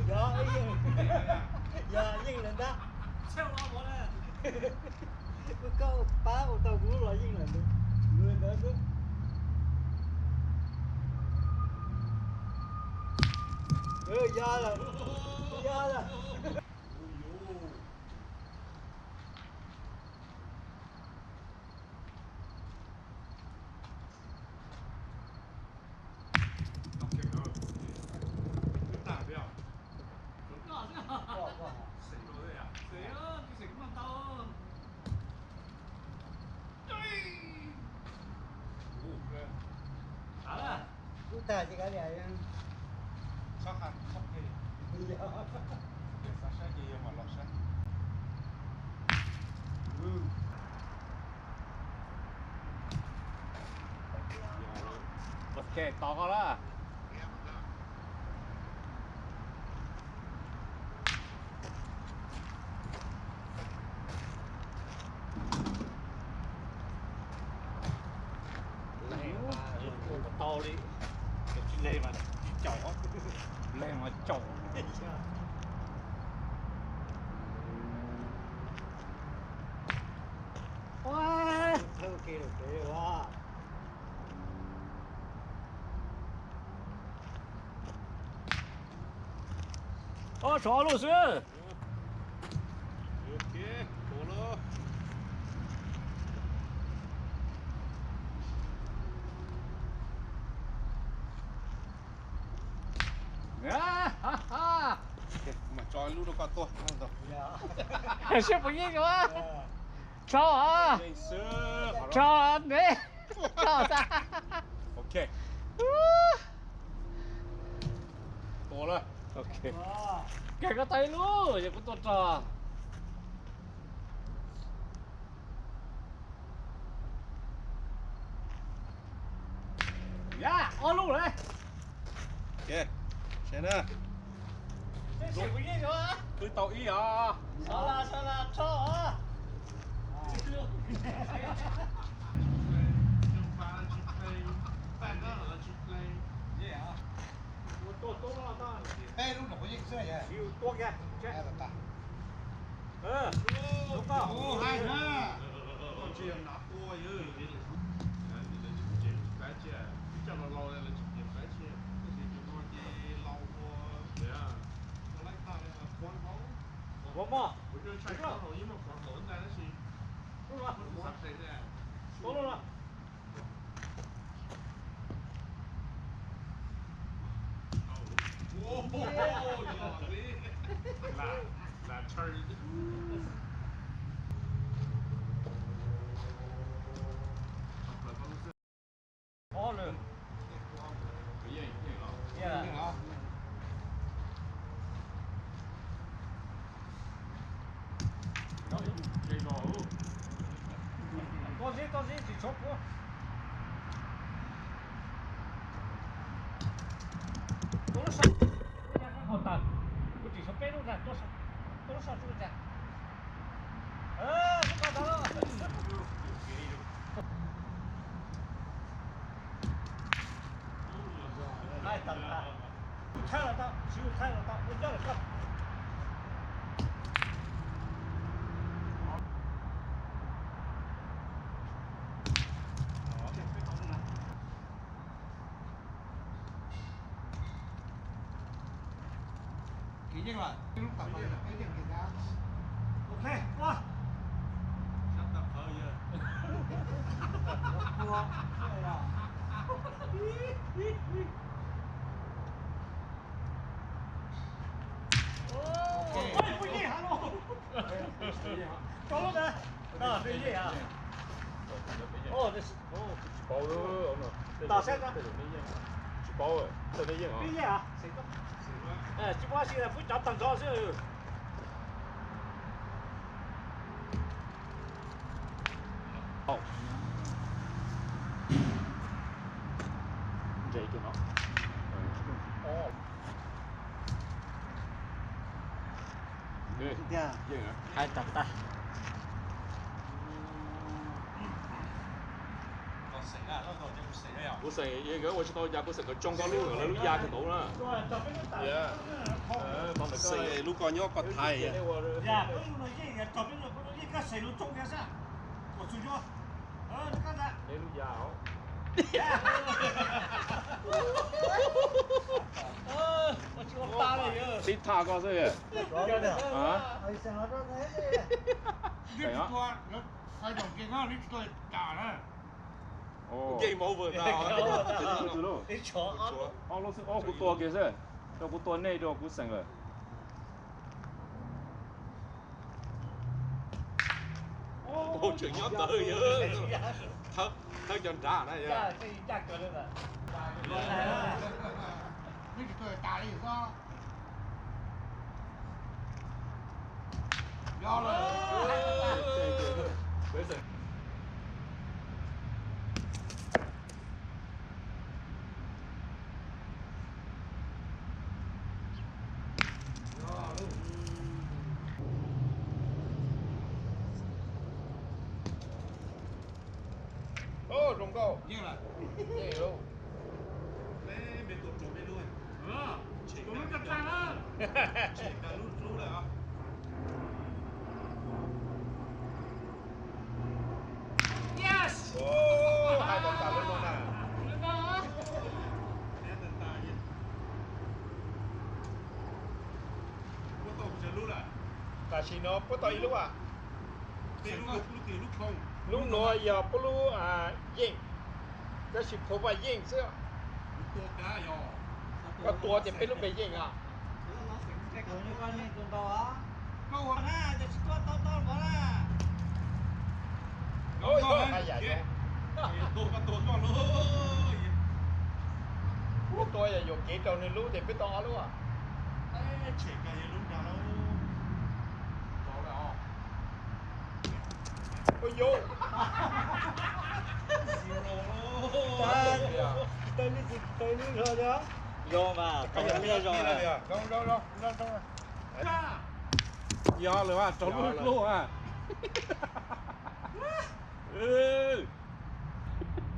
Yog, yog yeej lawm ntag. Kuv koj pab ua tau kuv lub los yeej lawm ntag. Yog lawm, yog lawm. Kub tag ces kav liam. Xav saib ces yog mam los saib. Ok, tos koj lawm. Leeg mas ua tau li, tsis leeg mas tsis caum, leeg mas caum. Ob, tshuav ob lub xwb. Mas tso lub rau koj tuaj. Siab puas yeej os? Tso os. Tso ne. Tso xwb. Ok. Tua lawm. Ok. Kawg koj tau ib lub, yog kuv tua rog. Ya, ob lub lawm. Twb tau ib os. Peb lub no kuv yeej xwb. Tua kiag. Tus koj. Tus hais na. Koj tsis yog nav tua yog. Lawv tsis cem peb thiab, coj los laus lawv tsis cem peb thiab, tab sis tus no ces laus ua, ua laib tag li qhuav hauv. Ua mog. Kuv tshaj qhuav hauv yeej muaj qhuav hauv ntag tab sis kuv xav qhia thiab. Tua lub no. Ob lwm. Tuaj zib, tuaj zib, tsis tshuav kuv. Tuaj lub saum, hauv taws, kuv tsis tshuav peb lub na, tuaj lub saum tsuj cas. Thaij los tau, tsis thaij los tau, kuv coj lawm koj. Kev yeej lawm, lub tawm qhawv, kev yeej kev dab. Ok, ua. Sab tawm qhawv yawg. Oj, peb yeej heev los. Koj lub ntawd, no, peb yeej heev. Oj, tsis paub, tos saib, tsis paub, tej peb yeej heev. Peb yeej heev. Tsis muaj dab tsi, pub cov tag nrho xwb. Tus no. Ê, yeej hais tas tas. Kuv xeem, nkawd ua tsis tau cas, kuv xeem nkawd tsoo koj lub, lawv lub ya kawg nkaus na. Xeem lub koj nyob koj thaiv. Tib thaj koj xwb. Game over. Ob lub xwb, ob kuv tua kiag xwb. Rau kuv tua nej rau kuv xeem lawm. Tseem nyob ntawd, thawb cov nrad na. Zoo nkauj. Yeej lawm. Yeej lawm. Peb me tus pluav peb lub. Tshem tag lub hlub lawm. Yes. Hais tau tas lub no na. Puab tau cov lub lawm. Tam sim no puab tau ib lub a. Lub nuav yog puab lub yeej, tab sis phua vaj yeej xwb. Koj tuav tias peb lub npe yeej a. Puab tua yog yuam kev rau nws lub ces peb tau ob lub. Ua yus. Zoo mas, zoo zoo. Yog lawm mas, raug lub lub a.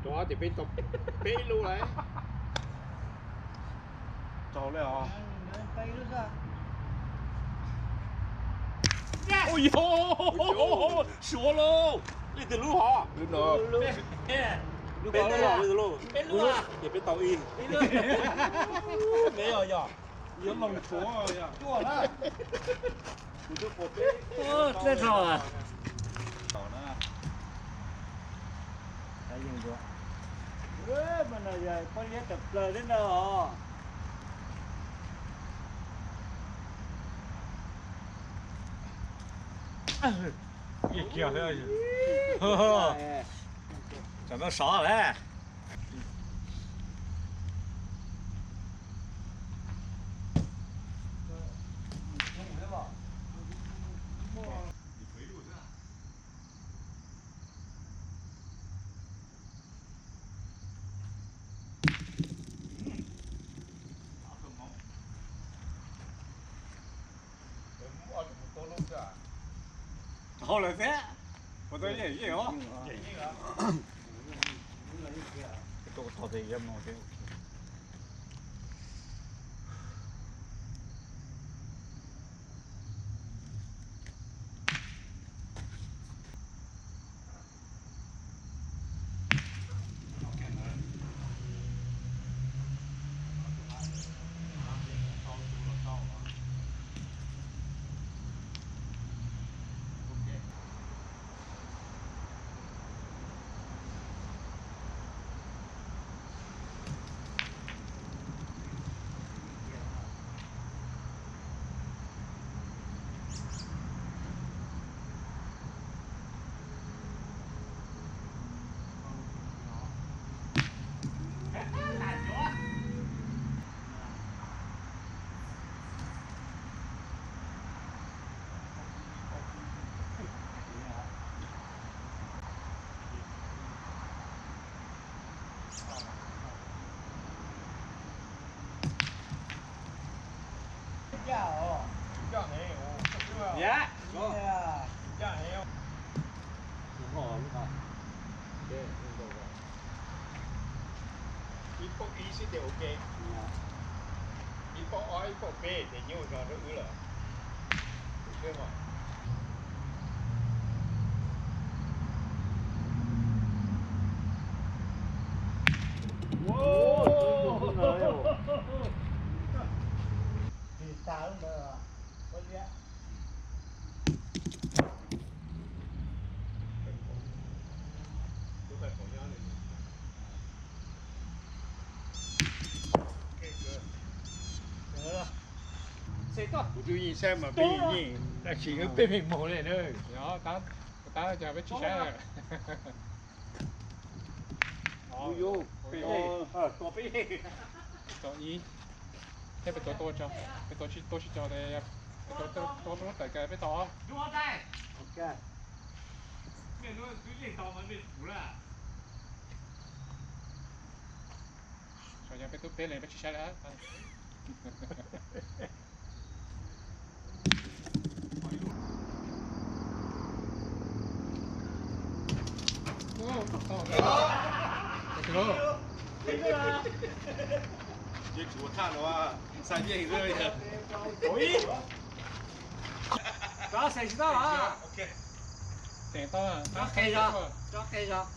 Rau ob ces peb tau peb lub lawm. Raug li os. Ua yog, suav lauj. Leej twg lub hov? Peb lub, peb lub, ces peb tau ib. Me os yog, yuav loos suav yog. Kuv twb pom peb. Teb tso. Mas no yog poj liab tawm plaws thiab ntag os. Tsam no sov lawm. Tau lawm thiab. Puas tau yeej yeej os. Ib paub ib xwb ces ok, ib paub ob ib paub peb ces nyuaj zog rau wb lawm. Kuv twb yeej saib mas peb yeej, tab sis peb me moog li na. Tab cov peb tsis saib. Tua peb, tua ib, thiab peb tua tua tso, peb tua tsis, tua tsis tso, peb tua tua lub tawm kawg peb tau ob. Tso yog peb tub peb leeg peb tsis saib lawm. Yeej tshuav thaj no, xa yeej xwb. Rov xeem tsis tau los? Xeem tau, rov qe zog, rov qe zog.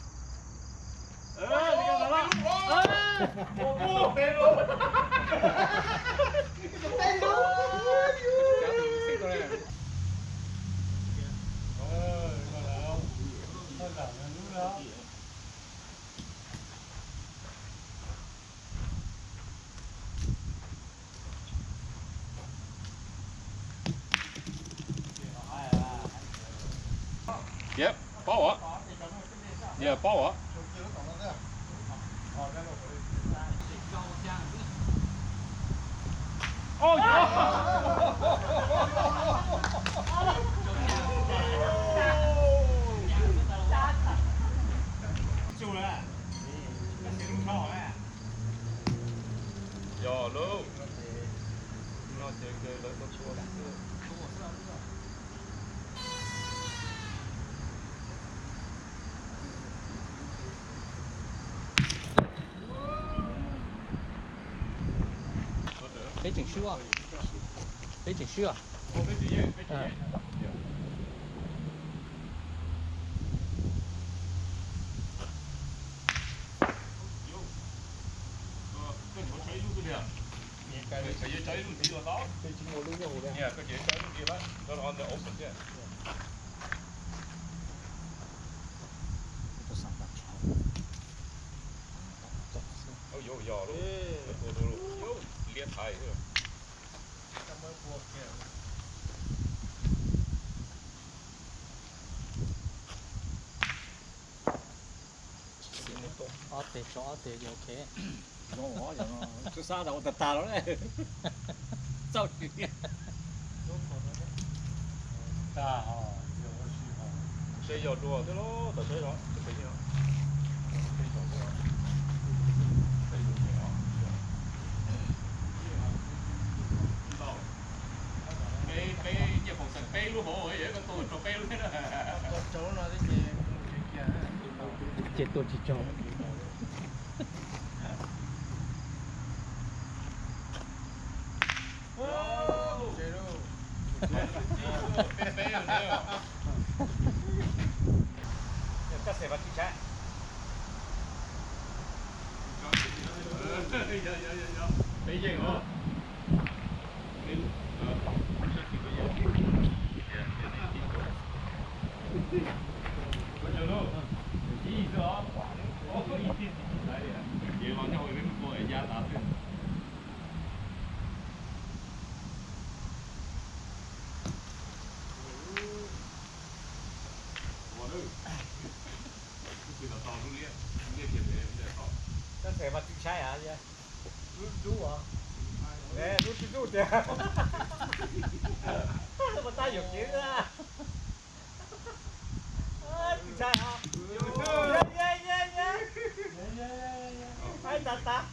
Yep, paub os. Yep, paub os. Yog lauj. No ces lawv tau tua xwb. Peb tseem swb, peb tseem swb. Liab thaiv. Ob teg tso ob teg ces ok. Zoo os, xab xab tas tas los. Txauj tswv. Tag, seb yog dua twb los tawm seb los. Peb, peb nyiaj foom xeem peb lub hauv, yog koj tua tau peb lub thiab na. Ces tua tsis tsaug. Koj xeem mas tsis saib. Peb yeej os. Ces los nyob hauv peb mus tua ya tas xwb. Koj xeem mas tsis saib as, lub dub os. Lub tsis dub tiag. Ua tab yuam kev xwb. Tsis saib os. Aib tas tas.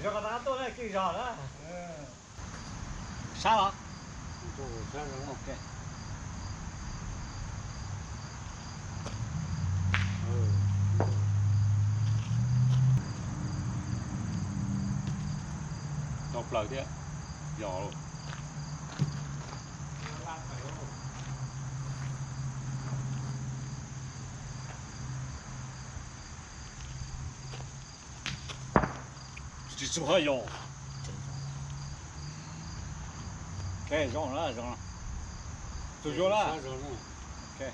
Zoo koj rov qab tuaj na, keej zog na. Sab los? Ok. Tau plaws thiab. Yog. Tsis txog yog. Ok, zoo na, zoo. Tus yuav na. Ok.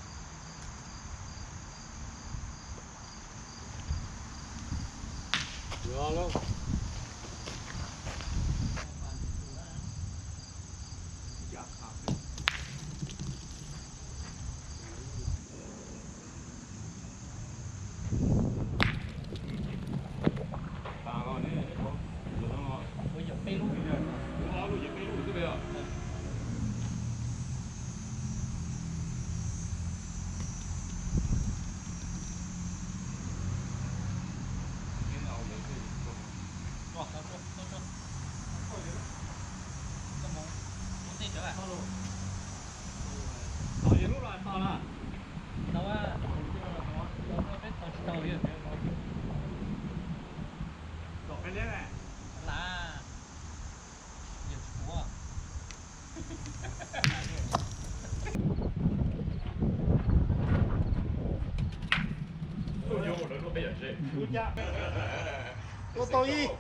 Tua tau ib,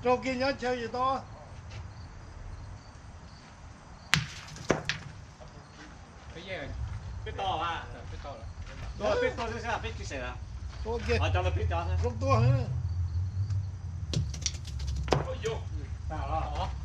rau kiag nyob chaw yus tau. Peb to, peb to, peb to, peb tsis xem na. Tua kiag, cov peb to, zoo tua. Tas los.